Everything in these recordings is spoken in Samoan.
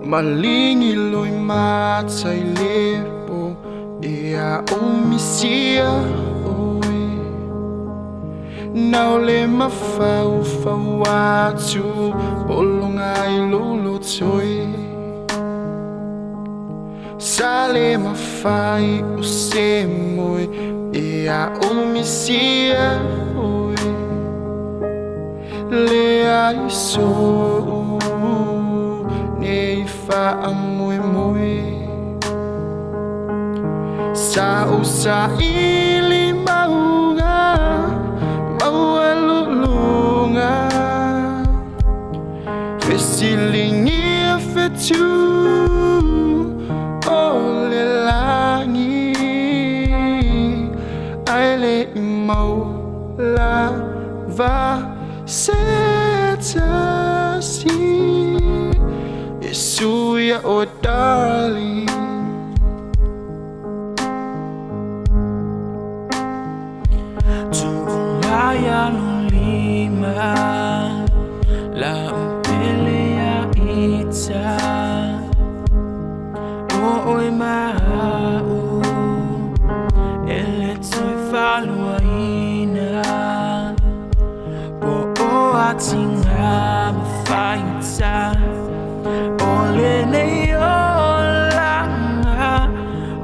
Malingi loi matai lepo e a o oe. Nao le mafau fau atu bolonga i lolo toi. Sa le mafai o se moe e a o misia oe. Le ai so nei fa a moe moe. Sa o sa ili maunga maua lulunga. Fesilingia fetu o le langi. Ai le mau lava se tasi. E suia o darling. Tu'ulaya lo lima La upele ya ita O oi mau Ele toi faluaina Po o atinga mafaita O le nei o langa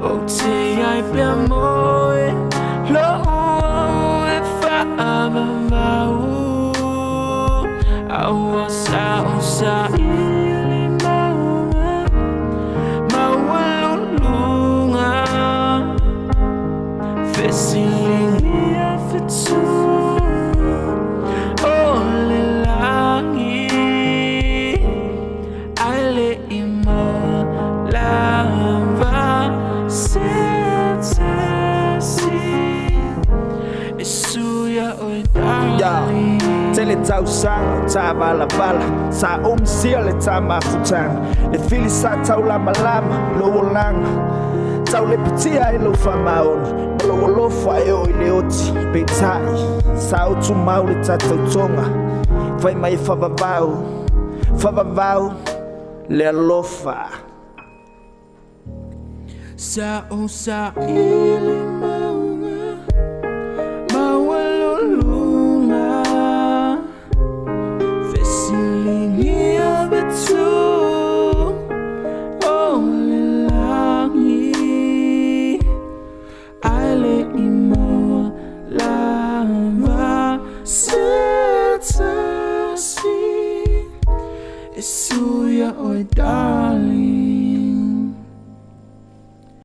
O te ai pea moe Lo e whaavavau Aua sa o sa ili maunga Maua lulunga Fesilingia fetu O le langi Ai le i mo lava se tasi E suia oe darling. Tele tausaga ta valavala sa omisia le ta mafutaga le fili sa taulamalama lou olaga tau le patia e lou faamaoni ma lou alofa e oo i le oti peitai sa o tumau le tatautoga fai mai e faavavau faavavau le alofa. Sa o sa ili maunga Maua lulunga Fesilingia fetu O le langi Ai le i maua lava se tasi E suia oe darling.